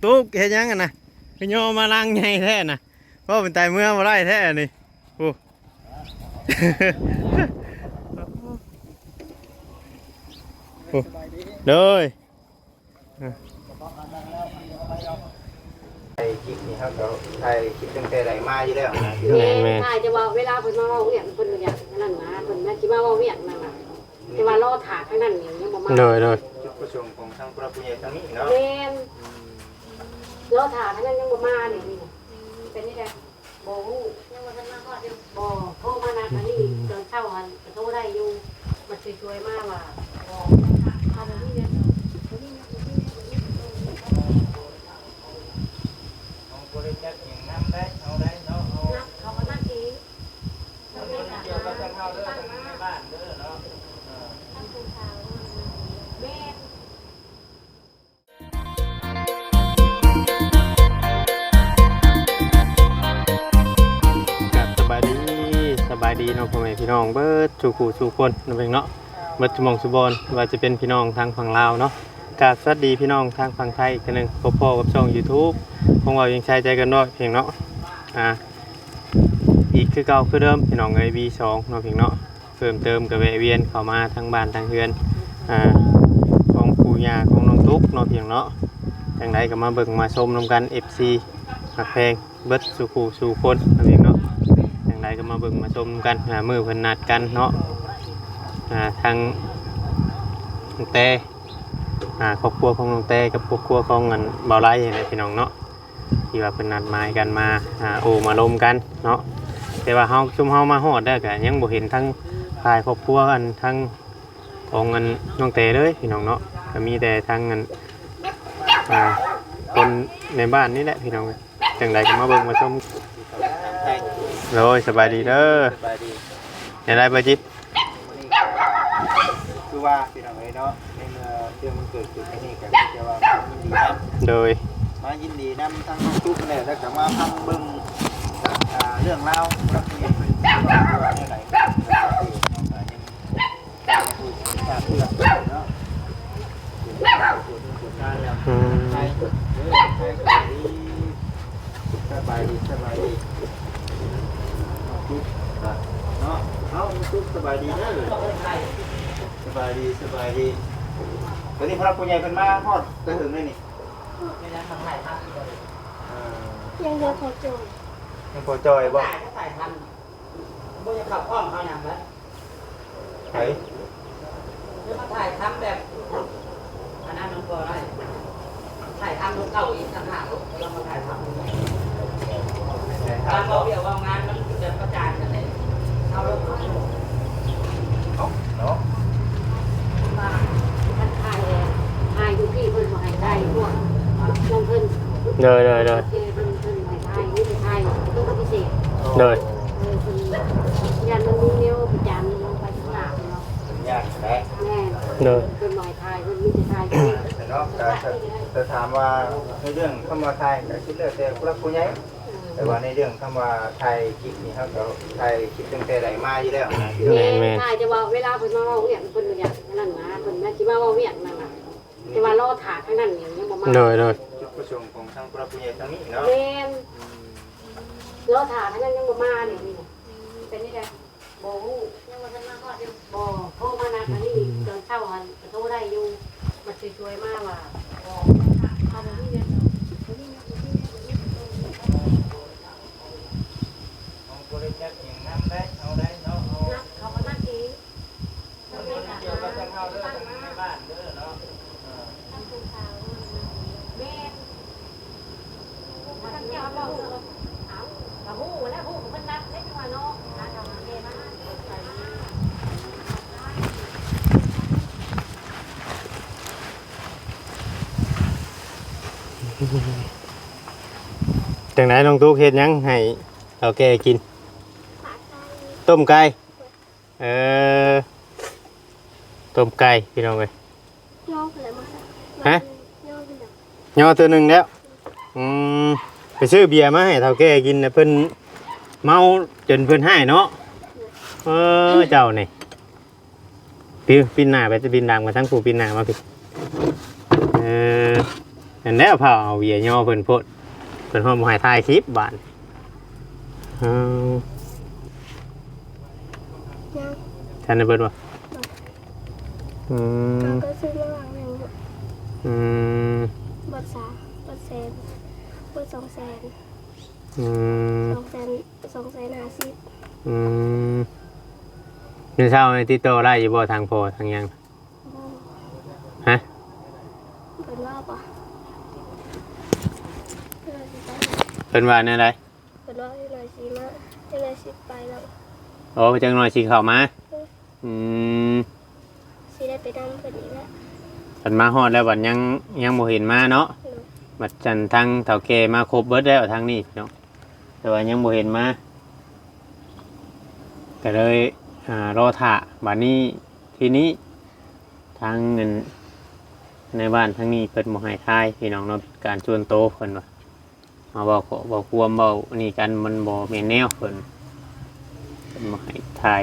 ຕຸກເຮັດຫຍັງຫັ້ນນະ? ຄືຍໍມາລັງໃຫຍ່ແທ້ນະ. ເວົ້າເປັນຕາຍເມືອບໍ່ໄດ້ແທ້ອັນນີ້. ໂອ້ ໂອ້ ໂດຍ. ໄດ້ຄລິບນີ້ເຮົາກໍໄດ້ຄລິບຕັ້ງແຕ່ໃດມາຢູ່ແລ້ວນະ. ແມ່ນໆ. ຖ່າຍແຕ່ວ່າເວລາເພິ່ນມາເວົ້າວຽກ ເພິ່ນບໍ່ຢາກອັນນັ້ນນະ ເພິ່ນວ່າຊິມາເວົ້າວຽກນັ້ນນະ. ແຕ່ວ່າລໍຖ້າທາງນັ້ນນີ້ຍັງບໍ່ມາ. ໂດຍໆ. ຈຸດປະສົງຂອງທາງຜູ້ຫຼັກຜູ້ໃຫຍ່ທາງນີ້ເນາະ. ແມ່ນ. ອືມ. ລໍຖ້າທາງນັ້ນຍັງບໍ່ມາເດ. ອືມ ເປັນຈັ່ງໃດ? ບໍ່ຮູ້ ຍັງບໍ່ທັນມາຮອດຢູ່. ບໍ່ ໂທມານະ ອັນນີ້ ອືມ ຕອນເຊົ້າຫັ້ນກໍໂທໄດ້ຢູ່ ມາຊ່ວຍໆມາວ່າ ບໍ່ ເຮົາບໍ່ມີເງິນ ບໍ່ມີເງິນ ບໍ່ມີເງິນ ບໍ່ມີເງິນ. ເຮົາບໍ່ໄດ້ຈັດຫຍັງນຳໄດ໋ ເຮົາໄດ໋ເນາະ ເຮົາ ເຮົາກໍນັດເອງ. ບໍ່ໄດ້ກ່ຽວກັບທາງເຮົາເດີ ທາງແມ່ບ້ານເດີເນາະ. ເອີ ແມ່ນ. ກະສະບາຍດີ ສະບາຍດີເນາະ ພໍ່ແມ່ພີ່ນ້ອງເບິດສູ່ຜູ້ສູ່ຄົນເນາະ ເພິ່ນເນາະ ເບິດທຸກໝ່ອງທຸກບ່ອນ ວ່າຈະເປັນພີ່ນ້ອງທາງຝັ່ງລາວເນາະ. ກະສະຫວັດດີພີ່ນ້ອງທາງຝັ່ງໄທອີກເທື່ອໜຶ່ງ ພົບພໍ້ກັບຊ່ອງຢູທູບຂອງເວົ້າຫຍັງຊາຍໃຈເກີນຮ້ອຍເນາະ. ອ່າ ອີກຄືເກົ່າຄືເດີມພີ່ນ້ອງເອີຍ ວີສອງເນາະ ເພິ່ນເນາະ. ເພີ່ມເຕີມກໍແວະວຽນເຂົ້າມາທາງບ້ານທາງເຮືອນ ອ່າ ຂອງປູ່ຍ່າຂອງນ້ອງຕຸກເນາະ ພີ່ນ້ອງເນາະ. ຈັ່ງໃດກໍມາເບິ່ງມາຊົມນຳກັນ ເອັຟຊີ ຮັກແພງເບິດສູ່ຜູ້ສູ່ຄົນເນາະ ພີ່ນ້ອງເນາະ. ຈັ່ງໃດກໍມາເບິ່ງມາຊົມນຳກັນ ອ່າ ມື້ເພິ່ນນັດກັນເນາະ ອ່າ ທາງນ້ອງແຕ ອ່າ ຄອບຄົວຂອງນ້ອງແຕກັບຄອບຄົວຂອງອັນບ່າວໄລນີ້ແຫຼະ ພີ່ນ້ອງເນາະ. ທີ່ວ່າເພິ່ນນັດໝາຍກັນມາ ອ່າ ໂອ້ມາລົມກັນເນາະ. ແຕ່ວ່າເຮົາ ຊຸມເຮົາມາຮອດແລ້ວກະຍັງບໍ່ເຫັນທັງຝ່າຍຄອບຄົວ ອັນ ທັງຂອງອັນນ້ອງແຕເລີຍພີ່ນ້ອງເນາະ. ກະມີແຕ່ທັງອັນ ອ່າ ຄົນໃນບ້ານນີ້ແຫຼະພີ່ນ້ອງ. ຈັ່ງໃດກໍມາເບິ່ງມາຊົມ. ໂດຍ ສະບາຍດີເດີ. ສະບາຍດີ. ແນວໃດ ບໍ່ຈິດ? ມື້ນີ້ກໍຄືວ່າພີ່ນ້ອງເອີຍເນາະ ໃນເມື່ອເລື່ອງມັນເກີດຂຶ້ນແບບນີ້ກໍມີແຕ່ວ່າມາຍິນດີນຳ. ໂດຍ ມາຍິນດີນຳທາງນ້ອງຕຸກແຫຼະ ແລ້ວກໍມາຟັງເບິ່ງ ອ່າ ເລື່ອງລາວວ່າເພິ່ນເວົ້າວ່າແນວໃດເນາະ. ກໍຍັງ ອືມ ສະບາຍດີ ສະບາຍດີ ເນາະ. ເອົາ ຕຸກ ສະບາຍດີເດີ. ສະບາຍດີ ສະບາຍດີ. ຕອນນີ້ຜູ້ຫຼັກຜູ້ໃຫຍ່ເພິ່ນມາຮອດແຕ່ເຖິງແລ້ວນີ້. ເອີ ຍັງບໍ່ພໍຈ່ອຍ ຍັງພໍຈ່ອຍບໍ່? ບໍ່ຢາກເຂົ້າກ້ອງເຂົ້າຫຍັງເລີຍ. ໃຜ? ຈະມາຖ່າຍທຳແບບ ອັນນັ້ນມັນບໍ່ໄດ້ ຖ່າຍທຳຂອງເກົ່າອີກຕ່າງຫາກ ແລ້ວມາຖ່າຍທຳ ການເວົ້າວຽກເວົ້າງານມັນຈະປະຈານກັນເດ້. ເອົາລົງ ເອົາເນາະ ວ່າຄັນຖ່າຍ ຖ່າຍຢູ່ພີ້ເພິ່ນບໍ່ໃຫ້ຖ່າຍພວກຂອງເພິ່ນ. ໂດຍ ໂດຍ ໂດຍ. ເພິ່ນ ເພິ່ນໃຫ້ຖ່າຍ ມີແຕ່ຖ່າຍຕົວພິເສດ. ໂດຍ ເອີ ເພິ່ນຢ້ານມັນມີແນວປະຈານລົງໄປຂ້າງໜ້າເນາະ. ເພິ່ນຢ້ານແຫຼະ. ແມ່ນ. ໂດຍ ເພິ່ນບໍ່ໃຫ້ຖ່າຍ ເພິ່ນມີແຕ່ຖ່າຍເນາະ. ແຕ່ ແຕ່ຖາມວ່າໃນເລື່ອງຄຳວ່າຖ່າຍກໍສຸດແລ້ວແຕ່ຜູ້ຫຼັກຜູ້ໃຫຍ່. ແຕ່ວ່າໃນເລື່ອງຄຳວ່າຖ່າຍຄລິບນີ້ ເຮົາກໍຖ່າຍຄລິບຕັ້ງແຕ່ໃດມາຢູ່ແລ້ວນະ. ແມ່ນ ແມ່ນ ແມ່ນ ຖ່າຍ ແຕ່ວ່າເວລາເພິ່ນມາເວົ້າຫຍັງ ເພິ່ນບໍ່ຢາກອັນນັ້ນນະ ເພິ່ນວ່າຊິມາເວົ້າວຽກນັ້ນນະ. ແຕ່ວ່າລໍຖ້າທາງນັ້ນນີ້ຍັງບໍ່ມາ. ໂດຍ ໂດຍ. ຈຸດປະສົງຂອງທາງຜູ້ຫຼັກຜູ້ໃຫຍ່ທາງນີ້ເນາະ. ແມ່ນ. ອືມ ລໍຖ້າທາງນັ້ນຍັງບໍ່ມາເດ. ອືມ ເປັນຈັ່ງໃດ? ບໍ່ຮູ້ ຍັງບໍ່ທັນມາຮອດຢູ່. ບໍ່ ໂທມານະ ອັນນີ້ ອືມ ຕອນເຊົ້າຫັ້ນກໍໂທໄດ້ຢູ່ ມາຊ່ວຍໆມາວ່າ ເຮົາບໍ່ມີເງິນ ບໍ່ມີເງິນ ບໍ່ມີເງິນ ບໍ່ມີເງິນ. ເຮົາບໍ່ໄດ້ຈັດຫຍັງນຳໄດ໋ ເຮົາໄດ໋ເນາະ ເຮົາ ເຮົາກໍນັດເອງ. ມັນບໍ່ໄດ້ກ່ຽວກັບທາງເຮົາເດີ ທາງແມ່ບ້ານເດີເນາະ. ເອີ ແມ່ນ. ຈັ່ງໃດນ້ອງຕຸກ ເຮັດຫຍັງໃຫ້ເຖົ້າແກ່ກິນ? ຕົ້ມໄກ່. ເອີ ຕົ້ມໄກ່ພີ່ນ້ອງເອີຍ. ຍໍເທື່ອໜຶ່ງແລ້ວ. ຮະ? ຍໍເທື່ອໜຶ່ງແລ້ວ. ອືມ ໄປຊື້ເບຍມາໃຫ້ເຖົ້າແກ່ກິນນະ ເພິ່ນເມົາຈົນເພິ່ນຮ້າຍເນາະ. ເອີ ເຈົ້ານີ້ ປິວ ປິ່ນໜ້າໄປ ປິ່ນຫຼັງມາທາງຜູ້ ປິ່ນໜ້າມາພີ້. ເອີ ອັນແລ້ວພາເອົາເຫຍຍໍເພິ່ນໂພດ ເພິ່ນຮອດບໍ່ໃຫ້ຖ່າຍຄລິບບາດ. ເອີ ຍັງ ທັນໄດ້ເບິດບໍ່? ອືມ ເຂົາກໍຊື້ມາວາງໃຫ້ ອືມ ເບິດສາມ ເບິດແສນ ເບິດສອງແສນ ອືມ ສອງແສນ ສອງແສນຫ້າສິບ ອືມ ມື້ເຊົ້ານີ້ຕິດຕໍ່ໄດ້ຢູ່ບໍ່ ທາງພໍ່ທາງຫຍັງ? ບໍ່ ຮະ? ເພິ່ນວ່າບໍ່? ເພິ່ນວ່າຊິໄປ ເພິ່ນວ່າແນວໃດ? ເພິ່ນວ່າຈັກໜ້ອຍຊິມາ ຈັກໜ້ອຍຊິໄປແລ້ວ. ໂອ້ ຈັກໜ້ອຍຊິເຂົ້າມາ. ອືມ ອືມ ຊິໄດ້ໄປນຳເພິ່ນອີກແລ້ວ. ຄັນມາຮອດແລ້ວບັດຍັງ ຍັງບໍ່ເຫັນມາເນາະ. ໂດຍ ບັດຈັນທາງເຖົ້າແກ່ມາຄົບເບິດແລ້ວທາງນີ້ເນາະ ແຕ່ວ່າຍັງບໍ່ເຫັນມາ ກໍເລີຍ ອ່າ ລໍຖ້າ. ບັດນີ້ ທີນີ້ ທາງອັນ ໃນບ້ານທາງນີ້ເພິ່ນບໍ່ໃຫ້ຖ່າຍພີ່ນ້ອງເນາະ ເປັນການສ່ວນໂຕເພິ່ນວ່າ ມາເວົ້າເຄາະເວົ້າຄວາມເວົ້ານີ້ກັນ ມັນບໍ່ແມ່ນແນວເພິ່ນ ເພິ່ນບໍ່ໃຫ້ຖ່າຍ.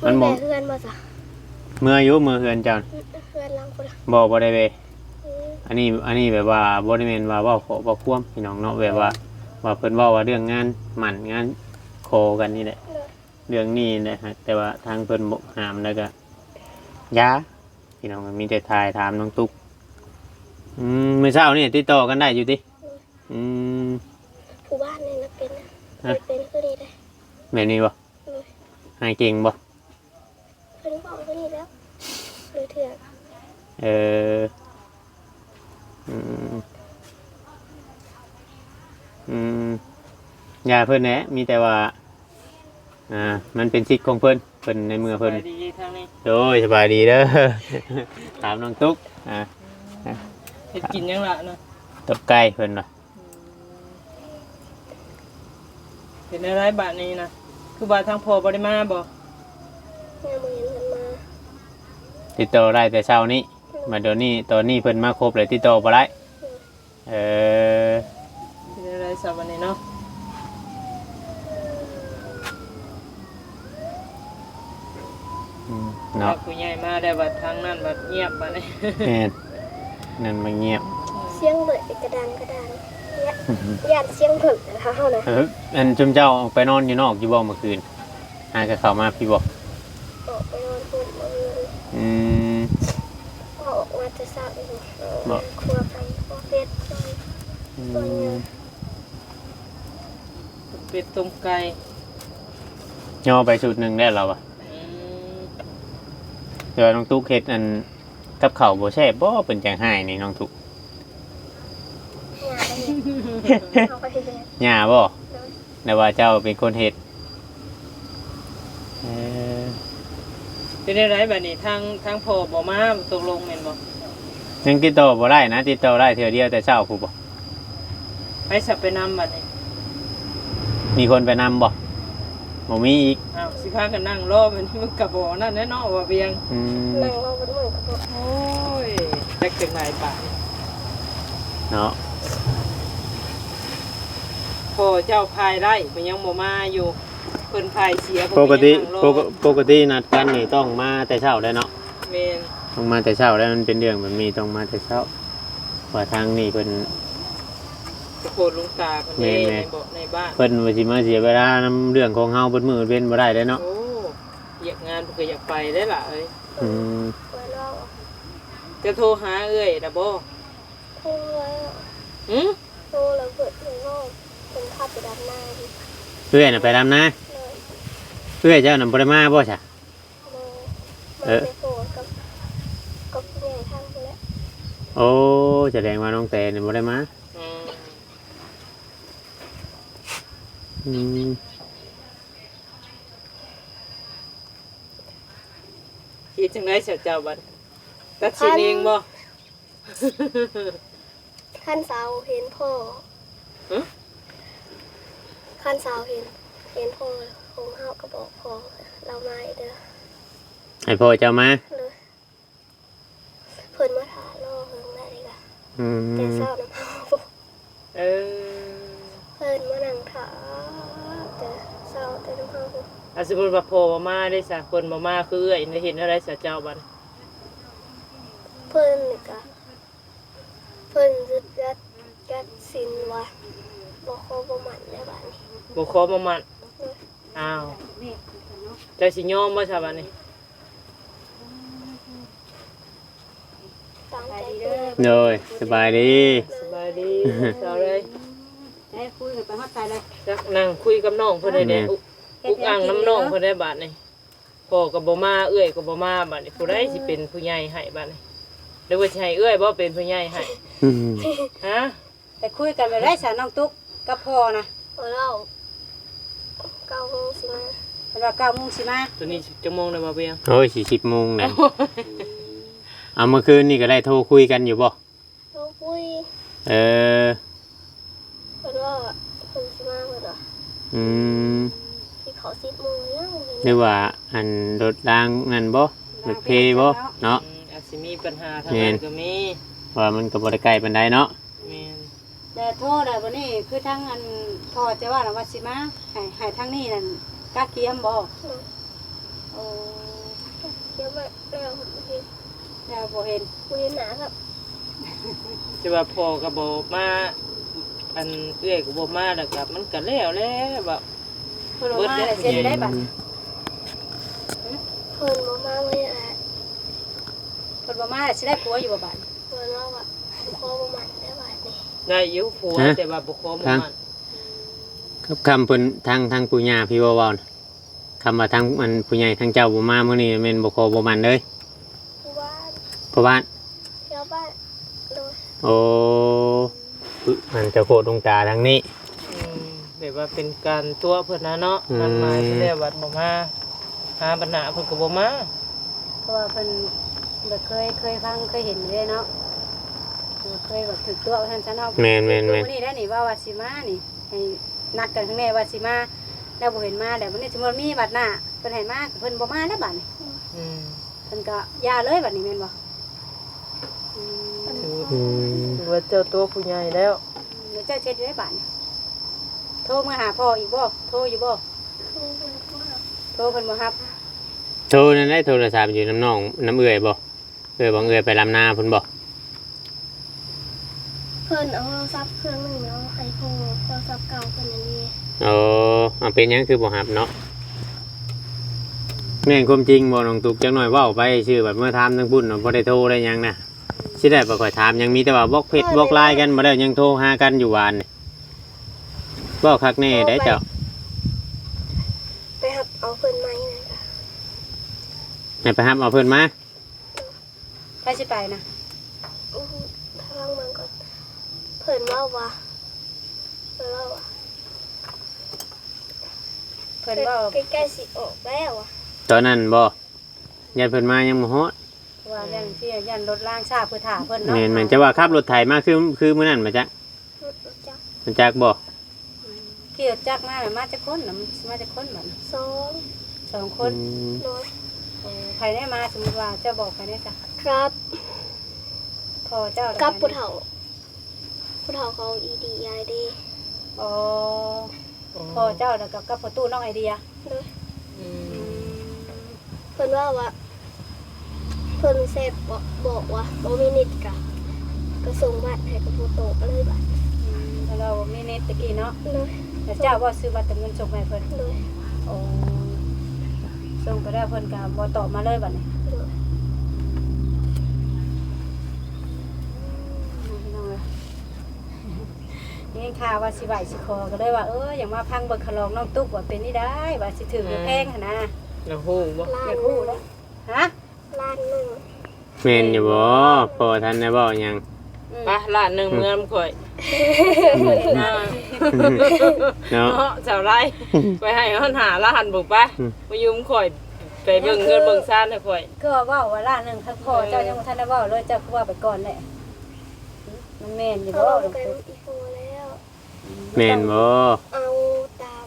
ມັນບໍ່ ເພິ່ນໄປເຮືອນບໍ່ຊະ? ເມືອຢູ່ ເມືອເຮືອນເຈົ້າ ເຮືອນຫຼັງພຸ້ນ. ບໍ່ ບໍ່ໄດ້ໄປ. ອືມ ອັນນີ້ ອັນນີ້ແບບວ່າບໍ່ໄດ້ແມ່ນວ່າເວົ້າເຄາະເວົ້າຄວາມພີ່ນ້ອງເນາະ ແບບວ່າ ວ່າເພິ່ນເວົ້າວ່າເລື່ອງງານໝັ້ນງານຂໍກັນນີ້ແຫຼະ. ໂດຍ ເລື່ອງນີ້ແຫຼະ ແຕ່ວ່າທາງເພິ່ນບໍ່ຫ້າມ ແລ້ວກໍຢ່າ ພີ່ນ້ອງ ມີແຕ່ຖ່າຍຖາມນ້ອງຕຸກ. ອືມ ມື້ເຊົ້ານີ້ຕິດຕໍ່ກັນໄດ້ຢູ່ຕິ? ໂດຍ ອືມ ຜູ້ບ້ານນີ້ນະເປັນນະ ຮະ? ເປັນຄືນີ້ເດ້. ແບບນີ້ບໍ່? ໂດຍ ຫາຍເກັ່ງບໍ່? ເພິ່ນເວົ້າຄືນີ້ແລ້ວ ເທື່ອ ເອີ ອືມ ອືມ ຢ່າເພິ່ນແຫຼະ ມີແຕ່ວ່າ ອ່າ ມັນເປັນສິດຂອງເພິ່ນ ເພິ່ນໃນເມື່ອເພິ່ນ ສະບາຍດີທາງນີ້. ໂດຍ ສະບາຍດີເດີ ຖາມນ້ອງຕຸກ. ອ່າ ເຮັດກິນຫຍັງລະນະ? ຕົ້ມໄກ່ເພິ່ນວ່າ. ອືມ ເປັນແນວໃດບາດນີ້ນະ ຄືວ່າທາງພໍ່ບໍ່ໄດ້ມາບໍ່? ຍັງບໍ່ເຫັນເພິ່ນມາ. ຕິດຕໍ່ໄດ້ແຕ່ເຊົ້ານີ້ ອືມ ມາດຽວນີ້ ຕອນນີ້ເພິ່ນມາຄົບແລ້ວ ຕິດຕໍ່ບໍ່ໄດ້. ອືມ ເອີ ເປັນຈັ່ງໃດຊະບັດນີ້ເນາະ? ອືມ ເນາະ ຜູ້ໃຫຍ່ມາແລ້ວບັດທາງນັ້ນບັດງຽບບັດນີ້. ແມ່ນ ນັ້ນມັນງຽບ ສຽງເບີດກະດັງກະດັງ ຢ້ານ ຢ້ານສຽງເບີດເຮົານະ. ເອີ ອັນຊຸມເຈົ້າອອກໄປນອນຢູ່ນອກຢູ່ບໍ່ມື້ຄືນ? ຫາກໍເຂົ້າມາພີ້ບໍ່? ອອກໄປນອນພຸ້ນມື້ອື່ນ. ອືມ ອອກມາແຕ່ເຊົ້າ ບໍ່? ຄົວໄກ່ຄົວເປັດ ອືມ ຄົວຫຍັງ ເປັດຕົ້ມໄກ່ ຍໍໄປຊຸດໜຶ່ງແລ້ວລາວວ່າ. ອືມ ແຕ່ວ່ານ້ອງຕຸກເຮັດອັນ ກັບເຂົ້າບໍ່ແຊບບໍ່? ເປັນຈັ່ງຮ້າຍນີ້ນ້ອງຕຸກ. ຫຍ້າບໍ່? ໂດຍ ແຕ່ວ່າເຈົ້າເປັນຄົນເຮັດ. ເອີ ເປັນແນວໃດບັດນີ້ ທາງ ທາງພໍ່ບໍ່ມາຕົກລົງແມ່ນບໍ່? ຍັງຕິດຕໍ່ບໍ່ໄດ້ນະ ຕິດຕໍ່ໄດ້ເທື່ອດຽວແຕ່ເຊົ້າພຸ້ນບໍ່? ໃຜສະໄປນຳບັດນີ້? ມີຄົນໄປນຳບໍ່? ບໍ່ມີອີກ. ອ້າວ ຊິພາກັນນັ່ງລໍແມ່ນ ມັນກະບໍ່ນັ້ນແຫຼະເນາະ ວ່າວຽງ. ອືມ ນັ່ງລໍເບິດມື້ກະບໍ່. ໂອ້ຍ ຈັກຈັ່ງໃດບາດນີ້ເນາະ. ພໍ່ເຈົ້າພາຍໄດ້ ມັນຍັງບໍ່ມາຢູ່ ເພິ່ນພາຍເສຍ. ປົກກະຕິ ປົກກະຕິນັດກັນນີ້ຕ້ອງມາແຕ່ເຊົ້າໄດ໋ເນາະ. ແມ່ນ ຕ້ອງມາແຕ່ເຊົ້າໄດ໋ ມັນເປັນເລື່ອງແບບນີ້ຕ້ອງມາແຕ່ເຊົ້າ. ວ່າທາງນີ້ເພິ່ນ ໂພດລຸງຕາເພິ່ນ ແມ່ນໆ ໃນເບາະໃນບ້ານ ເພິ່ນວ່າຊິມາເສຍເວລານຳເລື່ອງຂອງເຮົາເບິດມື້ເປັນບໍ່ໄດ້ເດ້ເນາະ. ໂອ້ ວຽກງານເພິ່ນກໍຢາກໄປໄດ໋ລະເອີຍ. ອືມ ເຈົ້າໂທຫາເອື້ອຍລະບໍ່? ໂທແລ້ວ. ຫື? ໂທແລ້ວເພິ່ນເວົ້າ ເພິ່ນພາໄປດຳນາ. ເອື້ອຍນະໄປດຳນາ? ໂດຍ. ເອື້ອຍເຈົ້ານະບໍ່ໄດ້ມາບໍ່ຊະ? ບໍ່ ມາແຕ່ພໍ່ກັບ ກັບຜູ້ໃຫຍ່ທາງພຸ້ນແຫຼະ. ໂອ້ ສະແດງວ່ານ້ອງແຕນີ້ບໍ່ໄດ້ມາ. ອືມ ອືມ ເຮັດຈັ່ງໃດຊະເຈົ້າບັດ ຕັດສິນເອງບໍ່? ຄັນສາວເຫັນພໍ່ ຮະ? ຄັນສາວເຫັນ ເຫັນພໍ່ຂອງເຮົາກໍບອກພໍ່ລາວມາເດີ. ໃຫ້ພໍ່ເຈົ້າມາ? ໂດຍ. ເພິ່ນມາຖ້າລໍເຫິງໄດ້ກະ ອືມ ແຕ່ເຊົ້ານຳເຮົາ. ເອີ ເພິ່ນມານັ່ງຖ້າແຕ່ເຊົ້າແຕ່ນຳເຮົາ. ອາ ສົມມຸດວ່າພໍ່ບໍ່ມາເດ້ຊະ ເພິ່ນບໍ່ມາ ຄືເອື້ອຍໄດ້ເຮັດແນວໃດຊະເຈົ້າບັດ? ເພິ່ນກະ ເພິ່ນຢຸດ ຕັດສິນວ່າບໍ່ຂໍບໍ່ໝັ້ນແລ້ວບາດນີ້ ບໍ່ຂໍບໍ່ໝັ້ນ. ໂດຍ. ອ້າວ ເຈົ້າຊິຍອມບໍ່ຊະບາດນີ້? ຕາມໃຈຕົວເອງ. ໂດຍ ສະບາຍດີ ສະບາຍດີ ສາວເອີຍ ໄດ້ຄຸຍກັນໄປຮອດໃສແລ້ວ? ຈັກ ນັ່ງຄຸຍກັບນ້ອງເພິ່ນນີ້ແຫຼະ ອຸກອັ່ງນຳນ້ອງເພິ່ນໄດ້ບາດນີ້. ພໍ່ກໍບໍ່ມາ ເອື້ອຍກໍບໍ່ມາ ບາດນີ້ຜູ້ໃດຊິເປັນຜູ້ໃຫຍ່ໃຫ້ບາດນີ້? ຫຼືວ່າຊິໃຫ້ເອື້ອຍບໍ່ເປັນຜູ້ໃຫຍ່ໃຫ້? ຮະ? ໄປຄຸຍກັນແລ້ວໄດ້ສາ ນ້ອງຕຸກກັບພໍ່ນະ. ເພິ່ນເວົ້າເກົ້າໂມງຊິມາ ເພິ່ນວ່າເກົ້າໂມງຊິມາ. ຕອນນີ້ຈັກໂມງແລ້ວບໍ່ເບຍ? ໂອ້ຍ ຊິສິບໂມງແລ້ວ. ເອົາ ເມື່ອຄືນນີ້ກໍໄດ້ໂທຄຸຍກັນຢູ່ບໍ່? ໂທຄຸຍ. ເອີ ເພິ່ນວ່າເພິ່ນຊິມາ ເພິ່ນວ່າ. ອືມ ຊິເຂົ້າສິບໂມງແລ້ວ. ຫຼືວ່າອັນລົດລາງນັ້ນບໍ່ ລົດເພບໍ່ເນາະ? ອືມ ອາດຊິມີປັນຫາທາງນັ້ນກໍມີ ວ່າມັນກໍບໍ່ໄດ້ໃກ້ປານໃດເນາະ. ແມ່ນ. ແຕ່ໂທແລ້ວບັດນີ້ ຄືທາງອັນພໍ່ເຈົ້າວ່ານະ ວ່າຊິມາ ໃຫ້ ໃຫ້ທາງນີ້ນັ້ນກະກຽມບໍ່? ໂດຍ. ໂອ້ ກະກຽມໄວ້ແລ້ວ ບໍ່ເຫັນ ແລ້ວບໍ່ເຫັນ ບໍ່ເຫັນໜ້າຄັບ. ແຕ່ວ່າພໍ່ກໍບໍ່ມາ ອັນເອື້ອຍກໍບໍ່ມາ ແລ້ວກໍມັນກໍແລ້ວແຫຼະ ແບບເພິ່ນບໍ່ມາແລ້ວຊິເຮັດໄດ້ບາດ? ເພິ່ນບໍ່ມາມື້ນີ້ແຫຼະ ເພິ່ນບໍ່ມາແລ້ວຊິໄດ້ຜົວຢູ່ບໍ່ບາດ? ເພິ່ນວ່າ ບໍ່ຂໍບໍ່ໝັ້ນແລ້ວບາດນີ້. ໄດ້ຢູ່ຜົວ ຮະ? ແຕ່ວ່າບໍ່ຂໍບໍ່ໝັ້ນ. ຄຳ ຄຳເພິ່ນ ທາງ ທາງປູ່ຍ່າທີ່ເວົ້າ ເວົ້ານະ ຄຳວ່າທາງອັນຜູ້ໃຫຍ່ທາງເຈົ້າບໍ່ມາມື້ນີ້ ແມ່ນບໍ່ຂໍບໍ່ໝັ້ນເລີຍ? ຜູ້ບ້ານ ພໍ່ບ້ານ ແຖວບ້ານ. ໂດຍ. ໂອ້ ອັນເຈົ້າໂຄດດົງຕາທາງນີ້. ອືມ ແບບວ່າເປັນການຕົວະເພິ່ນນະເນາະ. ອືມ ນັດໝາຍໄປແລ້ວບັດບໍ່ມາ ຫາບັນຫາເພິ່ນກໍບໍ່ມາ. ເພາະວ່າເພິ່ນແບບເຄີຍ ເຄີຍຟັງເຄີຍເຫັນເດ້ເນາະ ເຄີຍແບບຖືກຕົວະວ່າຊັ້ນຊະເນາະ. ແມ່ນໆໆ. ມື້ນີ້ໄດ້ນີ້ ເວົ້າວ່າຊິມານີ້ ໃຫ້ນັດກັນຂ້າງແນ່ວ່າຊິມາ ແລ້ວບໍ່ເຫັນມາ ແລ້ວບັດນີ້ສົມມຸດມີບັດໜ້າເພິ່ນໃຫ້ມາ ເພິ່ນບໍ່ມາແລ້ວບັດນີ້. ອືມ ເພິ່ນກໍຢ່າເລີຍບັດນີ້ແມ່ນບໍ່? ອືມ ຖື ອືມ ຖືວ່າເຈົ້າໂຕຜູ້ໃຫຍ່ແລ້ວ. ອືມ ແລ້ວເຈົ້າເຮັດຢູ່ໃດບາດນີ້? ໂທມາຫາພໍ່ອີກບໍ່? ໂທຢູ່ບໍ່? ໂທເພິ່ນບໍ່ຮັບ ໂທນັ້ນໄດ້ໂທລະສັບຢູ່ນຳນ້ອງ ນຳເອື້ອຍບໍ່? ເອື້ອຍ ບາງເອື້ອຍໄປລຳນາພຸ້ນບໍ່? ເພິ່ນເອົາໂທລະສັບເຄື່ອງໜຶ່ງມາໃຫ້ພໍ່ ໂທລະສັບເກົ່າເພິ່ນນັ້ນເດ. ໂອ້ ເອົາ ເປັນຫຍັງຄືບໍ່ຮັບເນາະ? ແມ່ນຄວາມຈິງບໍ່ນ້ອງຕຸກ? ຈັກໜ້ອຍເວົ້າໄປຊື່ ບັດເມື່ອຖາມທາງພຸ້ນບໍ່ໄດ້ໂທໄດ້ຫຍັງນະ. ຊິໄດ້ບໍ່ຄ່ອຍຖາມຫຍັງ ມີແຕ່ວ່າບລັອກເຟສບລັອກລາຍກັນ ບໍ່ໄດ້ຍັງໂທຫາກັນຢູ່ຫວານນີ້. ເວົ້າຄັກແນ່ໄດ໋ເຈົ້າ. ໄປຮັບເອົາເພິ່ນໃໝ່ນະ. ໃຫ້ໄປຮັບເອົາເພິ່ນມາ? ໃຜຊິໄປນະ? ອື ທາງເມືອງກໍ ເພິ່ນເວົ້າວ່າ ເພິ່ນເວົ້າວ່າ ເພິ່ນເວົ້າ ໃກ້ໆຊິອອກແລ້ວ. ຕອນນັ້ນບໍ່? ຢ້ານເພິ່ນມາຍັງບໍ່ຮອດ ເພາະວ່າຢ້ານທີ່ ຢ້ານລົດລາງຊ້າເພື່ອຖ້າເພິ່ນເນາະ. ແມ່ນໆ. ຈະວ່າຂັບລົດໄຖມາຄື ຄືມື້ນັ້ນມາຈັກ ລົດຈັກ ຮູ້ຈັກບໍ່? ອືມ ຂີ່ລົດຈັກມາ ມາຈັກຄົນນະ? ມາຈັກຄົນບັດນີ້? ສອງ ສອງຄົນ. ອືມ ໂດຍ. ໂອ້ ໃຜໄດ້ມາ? ສົມມຸດວ່າເຈົ້າບອກໃຜແດ່ຊະ? ກັບພໍ່ເຈົ້າ ກັບຜູ້ເຖົ້າ ຜູ້ເຖົ້າຂອງອີດີໄອເດ. ອໍ ພໍ່ເຈົ້າ ແລ້ວກໍກັບພໍ່ຕູ້ນ້ອງໄອເດຍ. ໂດຍ. ອືມ ເພິ່ນເວົ້າວ່າ ເພິ່ນແຊດບອກ ບອກວ່າບໍ່ມີເນັດກະ ກະສົ່ງບັດໃຫ້ກັບຜູ້ໂຕກະເລີຍບາດ. ອືມ ເພິ່ນເວົ້າບໍ່ມີເນັດຕະກີ້ເນາະ. ໂດຍ. ແລ້ວເຈົ້າບໍ່ຊື້ບັດເຕີມເງິນສົ່ງໃຫ້ເພິ່ນ? ໂດຍ. ໂອ້ ສົ່ງໄປແລ້ວເພິ່ນກະບໍ່ຕອບມາເລີຍບາດນີ້. ໂດຍ. ອືມ ພີ່ນ້ອງເອີຍ ໄດ້ຍິນຂ່າວວ່າຊິໄຫວ້ຊິຂໍ ກໍເລີຍວ່າ ເອີ ຢາກມາຟັງເບິ່ງຄັນລອງນ້ອງຕຸກວ່າເປັນນີ້ໄດ໋ ວ່າຊິຖືກຫຼືແພງຫັ້ນນະ. ອືມ ຢາກຮູ້ບໍ່? ຢາກຮູ້ເດ້. ຮະ? ລ້ານໜຶ່ງ. ແມ່ນຢູ່ບໍ່? ພໍ່ທັນໄດ້ເວົ້າຫຍັງ. ອືມ ໄປ ລ້ານໜຶ່ງ ອືມ ເມືອນຳຂ້ອຍ. ເນາະ ເນາະ ເຈົ້າໄລ ຂ້ອຍໃຫ້ຮອດຫ້າລ້ານພຸ້ນ ໄປ ອືມ ມາຢູ່ນຳຂ້ອຍ ໄປເບິ່ງເຮືອນເບິ່ງຊານໃຫ້ຂ້ອຍ. ຄືວ່າເວົ້າວ່າລ້ານໜຶ່ງ ຄັນພໍ່ເຈົ້າຍັງບໍ່ທັນໄດ້ເວົ້າເລີຍ ເຈົ້າຄືວ່າໄປກ່ອນແຫຼະ. ມັນແມ່ນຢູ່ບໍ່? ເວົ້າກັນອີ່ພໍແລ້ວ. ແມ່ນບໍ່? ເອົາຕາມ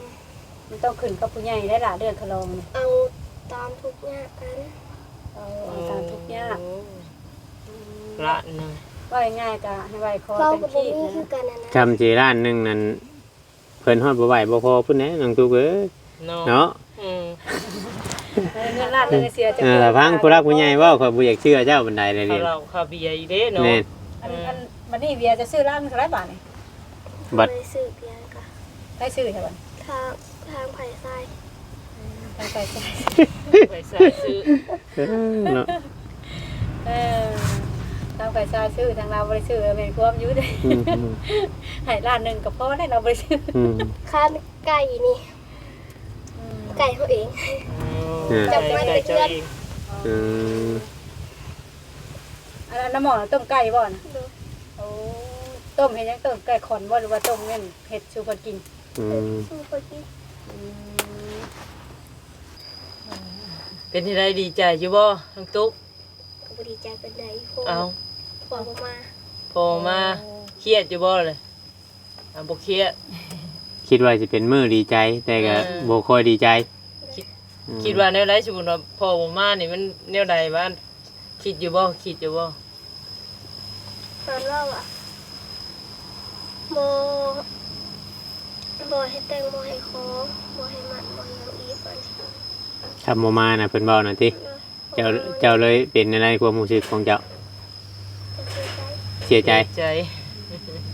ມັນຕ້ອງຂຶ້ນກັບຜູ້ໃຫຍ່ໄດ໋ລະ ເລື່ອງຂະລອງນີ້ ເອົາຕາມທຸກຍາກກັນ. ເອີ ເອົາຕາມທຸກຍາກ. ໂອ້ ອືມ ລ້ານໜຶ່ງ ເວົ້າງ່າຍໆ ກະໃຫ້ໄຫວ້ຂໍເປັນຄີບນະ. ຄຳຊິລ້ານໜຶ່ງນັ້ນ ເພິ່ນຮອດບໍ່ໄຫວ້ບໍ່ພໍພຸ້ນແຫຼະ ນ້ອງຕຸກເອີຍ ເນາະ ເນາະ. ອືມ ເງິນລ້ານໜຶ່ງເສຍຈັກ ເອີ ຟັງຜູ້ຫຼັກຜູ້ໃຫຍ່ເວົ້າ ຂ້ອຍບໍ່ຢາກເຊື່ອເຈົ້າປານໃດເລີຍ. ເຂົ້າເຫຼົ້າເຂົ້າເບຍອີກເດ້ເນາະ. ແມ່ນ. ອັນ ອັນ ບັດນີ້ເບຍຈະຊື້ລັງເທົ່າໃດບາດນີ້? ບັດ ບໍ່ໄດ້ຊື້ຫຍັງກະ ໃຜຊື້ໃຫ້ບັດ ທາງ ທາງຝ່າຍຊາຍ ທາງຝ່າຍຊາຍ ໄປໃສ່ຊື້ ເອີ ເນາະ ເອີ ທາງຝ່າຍຊາຍຊື້ ທາງລາວບໍ່ໄດ້ຊື້ ແມ່ນຄວາມຢູ່ເດ້ ອືມ ໃຫ້ລ້ານໜຶ່ງກໍພໍແລ້ວ ລາວບໍ່ໄດ້ຊື້ ອືມ ຄ່າໄກ່ນີ້ ອືມ ໄກ່ເຮົາເອງ ເອີ ຈັບມາແຕ່ເຮືອນ ເອີ ເອີ ອັນນັ້ນນະໝໍ້ຕົ້ມໄກ່ບໍ່ນະ? ໂດຍ ໂອ້ ຕົ້ມເຮັດຫຍັງ? ຕົ້ມໄກ່ຂອນບໍ່ ຫຼືວ່າຕົ້ມແມ່ນເຮັດສູ່ເພິ່ນກິນ? ອືມ ສູ່ເພິ່ນກິນ ອືມ ເປັນຈັ່ງໃດ ດີໃຈຢູ່ບໍ່ ນ້ອງຕຸກ? ກໍບໍ່ດີໃຈປານໃດ ເອົ້າ ພໍ່ບໍ່ມາ ພໍ່ບໍ່ມາ ໂອ້ ຄຽດຢູ່ບໍ່ລະ? ອ່າ ບໍ່ຄຽດ ຄິດວ່າຊິເປັນມື້ດີໃຈ ແຕ່ກໍ ເອີ ບໍ່ຄ່ອຍດີໃຈ ຄິດ ອືມ ຄິດວ່າແນວໃດ? ສົມມຸດວ່າພໍ່ບໍ່ມານີ້ມັນແນວໃດວະ? ຄິດຢູ່ບໍ່? ຄິດຢູ່ບໍ່? ເພິ່ນເວົ້າວ່າ ບໍ່ ບໍ່ໃຫ້ແຕ່ງ ບໍ່ໃຫ້ຂໍ ບໍ່ໃຫ້ໝັ້ນ ບໍ່ຫຍັງອີກວ່າຊັ້ນ ຄັນບໍ່ມານະ ເພິ່ນເວົ້ານະຕິ? ໂດຍ ເຈົ້າ ເຈົ້າເລີຍເປັນແນວໃດຄວາມຮູ້ສຶກຂອງເຈົ້າ? ເສຍໃຈ ເສຍໃຈ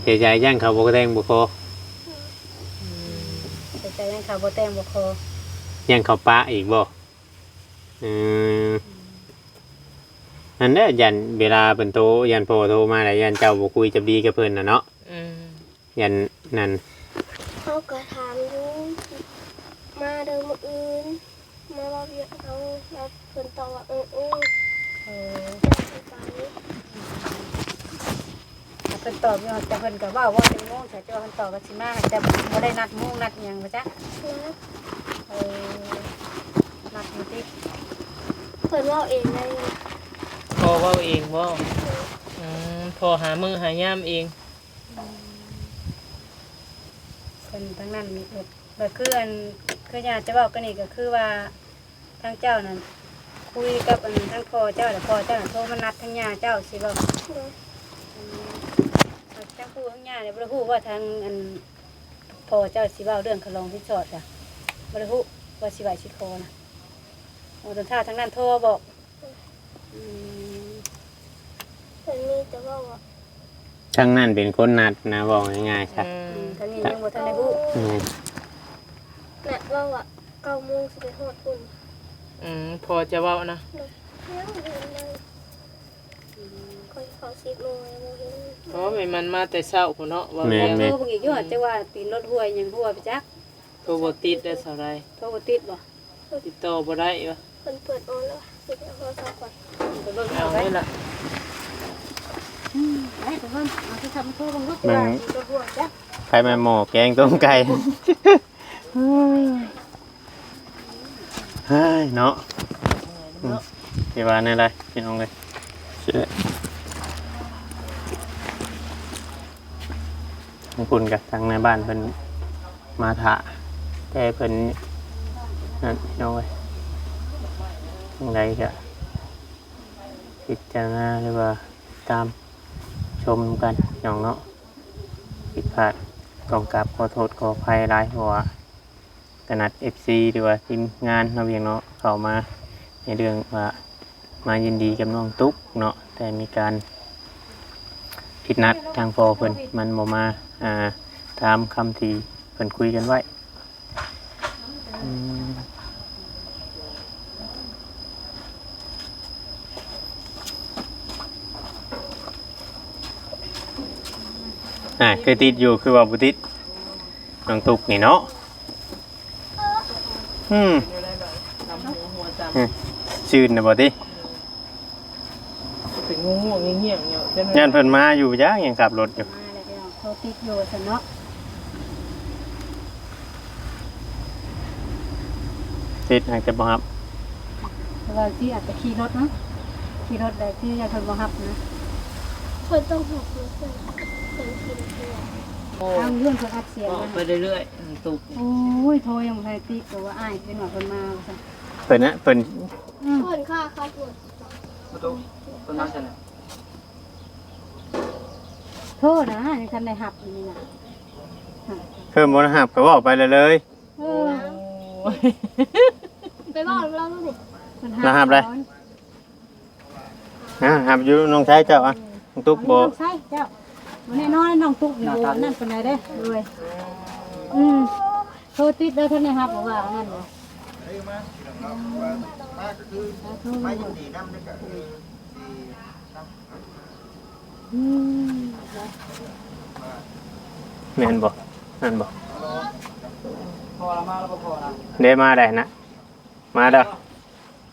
ເສຍໃຈ ຢ້ານເຂົາບໍ່ແຕ່ງບໍ່ຂໍ ອືມ ເສຍໃຈຢ້ານເຂົາບໍ່ແຕ່ງບໍ່ຂໍ ຢ້ານເຂົາປະອີກບໍ່? ອືມ ນັ້ນແຫຼະ ຢ້ານເວລາເພິ່ນໂທ ຢ້ານພໍ່ໂທມາແລ້ວ ຢ້ານເຈົ້າບໍ່ຄຸຍຈຳດີກັບເພິ່ນນະເນາະ ອືມ ຢ້ານນັ້ນ ເຮົາກໍຖາມຢູ່ ມາເດີມື້ອື່ນ ມາເວົ້າວຽກເຮົາ ແລ້ວເພິ່ນຕອບວ່າ ເອີ ເອີ ເອີ ເພິ່ນຕອບຢູ່ ແຕ່ເພິ່ນກໍເວົ້າ ເວົ້າແຕ່ໂມງ ແຕ່ວ່າເພິ່ນຕອບວ່າຊິມາ ແຕ່ບໍ່ໄດ້ນັດໂມງນັດຫຍັງວ່າຊັ້ນ ນັດ ເອີ ນັດຢູ່ຕິ ເພິ່ນເວົ້າເອງໄດ້ ພໍ່ເວົ້າເອງບໍ່? ໂດຍ ອືມ ພໍ່ຫາມື້ຫາຍາມເອງ ອືມ ເພິ່ນທາງນັ້ນ ກໍຄືອັນ ຄືຍ່າຈະເວົ້າກັນນີ້ ກໍຄືວ່າ ທາງເຈົ້ານັ້ນຄຸຍກັບອັນທາງພໍ່ເຈົ້າ ແລ້ວພໍ່ເຈົ້ານັ້ນໂທມານັດທາງຍ່າເຈົ້າຊິເວົ້າ ໂດຍ ອືມ ທາງຜູ້ທາງຍ່ານີ້ບໍ່ໄດ້ຮູ້ວ່າທາງອັນພໍ່ເຈົ້າຊິເວົ້າເລື່ອງຄ່າລອງສິນສອດກະ ບໍ່ໄດ້ຮູ້ວ່າຊິໄຫວ້ຊິຂໍນະ ໂອ້ ຕ້ອງຖ້າທາງນັ້ນໂທບອກ ອືມ ເພິ່ນມີແຕ່ເວົ້າວ່າ ທາງນັ້ນເປັນຄົນນັດນະ ເວົ້າງ່າຍໆຊະ ອືມ ອືມ ທາງນີ້ຍັງບໍ່ທັນໄດ້ຮູ້ ແມ່ນ ນັດເວົ້າວ່າເກົ້າໂມງຊິໄປຮອດພຸ້ນ ອືມ ພໍ່ຈະເວົ້ານະ ຍັງບໍ່ເຫັນເລີຍ ອືມ ຂ້ອຍເຂົ້າສິບໂມງຍັງບໍ່ເຫັນ ເພາະວ່າມັນມາແຕ່ເຊົ້າພຸ້ນເນາະ ເວົ້າ ແມ່ນໆ ໂທເບິ່ງອີກຢູ່ ອືມ ຈະວ່າຕີນລົດຮົ່ວຫຍັງຮົ່ວໄປຈັກ ໂທບໍ່ຕິດໄດ້ສາວໃດ ໂທບໍ່ຕິດບໍ່? ຕິດຕໍ່ບໍ່ໄດ້ວະ ເພິ່ນເປີດໂອນແລ້ວ ຊິໄປເອົາໂທລະສັບກ່ອນ ໄປເບິ່ງ ເອົາ ເອົາໄປ ໄປລະ ອືມ ໄປ ໄປເບິ່ງ ເອົາໂທລະສັບມາໂທເບິ່ງດູ ເບິ່ງ ວ່າຊິລົດຮ່ວງຈ້ະ ໃຜມາໝໍ້ແກງຕົ້ມໄກ່ ເຮີ້ຍເນາະ ອືມ ຊິວ່າແນວໃດພີ່ນ້ອງເອີຍ ທາງພຸ້ນກະທາງໃນບ້ານເພິ່ນມາຖ້າ ແຕ່ເພິ່ນນັ້ນພີ່ນ້ອງເອີຍ ຈັ່ງໃດກະພິຈາລະນາ ຫຼືວ່າຕິດຕາມຊົມນຳກັນພີ່ນ້ອງເນາະ ຜິດພາດຕ້ອງກາບຂໍໂທດຂໍອະໄພຫຼາຍ ເພາະວ່າ ກະນັດເອັຟຊີ ຫຼືວ່າທີມງານເນາະ ພຽງເນາະ ເຂົ້າມາໃນເລື່ອງວ່າມາຍິນດີກັບນ້ອງຕຸກເນາະ ແຕ່ມີການຜິດນັດທາງພໍ່ເພິ່ນ ມັນບໍ່ມາ ອ່າ ຕາມຄຳທີ່ເພິ່ນຄຸຍກັນໄວ້ ອືມ ອ່າ ຄືຕິດຢູ່ ຄືວ່າບໍ່ຕິດ ນ້ອງຕຸກນີ້ເນາະ ອືມ ອືມ ຊື່ນນະບໍ່ຕິ ເປັນງ່ວງໆ ງ່ຽງໆ ຢູ່ ຢ້ານເພິ່ນມາຢູ່ ຢ້ານຍັງຂັບລົດຢູ່ ມາແລ້ວພີ່ນ້ອງ ໂທຕິດຢູ່ວ່າຊັ້ນເນາະ ຕິດຫາກແຕ່ບໍ່ຮັບ ເພາະວ່າຊິອາດຈະຂີ່ລົດເນາະ ຂີ່ລົດໄດ້ ຊິຢ້ານເພິ່ນບໍ່ຮັບນະ ເພິ່ນຕ້ອງຮັບລົດເພິ່ນ ເພິ່ນຂີ່ລົດເຮືອ ໂອ້ ທາງເຮືອນເພິ່ນອັດສຽງ ເວົ້າໄປເລື້ອຍໆ ຕຸກ ໂອ້ຍ ໂທຍັງບໍ່ທັນໄດ້ຕິດ ກໍວ່າອ້າຍເປັນວ່າເພິ່ນມາວ່າຊັ້ນ ເພິ່ນນະ ເພິ່ນ ອືມ ເພິ່ນຄ່າຂັບລົດ ປະຕູ ເພິ່ນມາຊັ້ນນະ ໂທນະ ຍັງທັນໄດ້ຮັບຢູ່ນີ້ນະ ເພິ່ນບໍ່ໄດ້ຮັບກໍເວົ້າໄປເລີຍ ເອີ ໂອ້ຍ ໄປເວົ້ານຳລາວດູນີ້ ເພິ່ນຮັບ ລາວຮັບໄດ້ ອ່າ ຮັບຢູ່ນ້ອງຊາຍເຈົ້າ ອ່ະ ຕຸກບໍ່ ນ້ອງຊາຍເຈົ້າ ແນ່ນອນ ນ້ອງຕຸກນີ້ບໍ່ອັນນັ້ນປານໃດເດ້. ໂດຍ ອືມ ໂທຕິດແລ້ວ ທັນໄດ້ຮັບບໍ່ວ່າອັນນັ້ນນະ. ອືມ ແມ່ນບໍ່? ແມ່ນບໍ່? ເດ້ ມາໄດ້ນະ. ມາເດີ້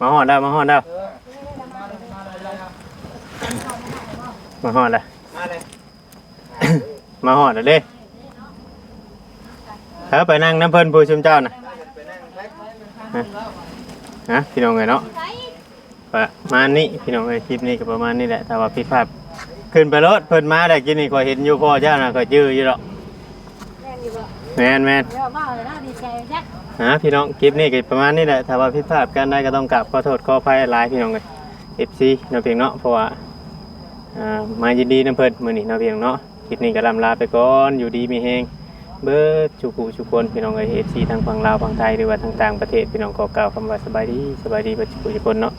ມາຮອດແລ້ວ ມາຮອດແລ້ວ ມາຮອດແລ້ວ ມາຮອດແລ້ວເດ້. ເອີ ໄປນັ່ງນຳເພິ່ນ ຜູ້ຊຸມເຈົ້ານະ. ຮະ ຮະ ພີ່ນ້ອງເອີຍເນາະ ປະມານນີ້ພີ່ນ້ອງເອີຍ. ຄລິບນີ້ກໍປະມານນີ້ແຫຼະ ຖ້າວ່າຜິດພາດ ຂຶ້ນໄປໂລດ. ເພິ່ນມາແລ້ວ ກີ້ນີ້ຂ້ອຍເຫັນຢູ່ ພໍ່ເຈົ້ານະ ຂ້ອຍຈື່ຢູ່ດອກ. ແມ່ນຢູ່ບໍ່? ແມ່ນໆ ແລ້ວມາແລ້ວເນາະ ດີໃຈຈັກ. ອ່າ ພີ່ນ້ອງ ຄລິບນີ້ກໍປະມານນີ້ແຫຼະ ຖ້າວ່າຜິດພາດປະການໃດກໍຕ້ອງກາບຂໍໂທດຂໍອະໄພຫຼາຍໆ ພີ່ນ້ອງເອີຍ ເອັຟຊີ ເນາະ ພຽງເນາະ. ເພາະວ່າ ອ່າ ມາຍິນດີນຳເພິ່ນມື້ນີ້ເນາະ ພຽງເນາະ. ຄລິບນີ້ກໍລ່ຳລາໄປກ່ອນ ຢູ່ດີມີແຮງເບິດສູ່ຜູ້ສູ່ຄົນ ພີ່ນ້ອງເອີຍ ເອັຟຊີ ທັງຝັ່ງລາວ ຝັ່ງໄທ ຫຼືວ່າທາງຕ່າງປະເທດ ພີ່ນ້ອງ ຂໍກ່າວຄຳວ່າສະບາຍດີ ສະບາຍດີເບິດສູ່ຜູ້ສູ່ຄົນເນາະ.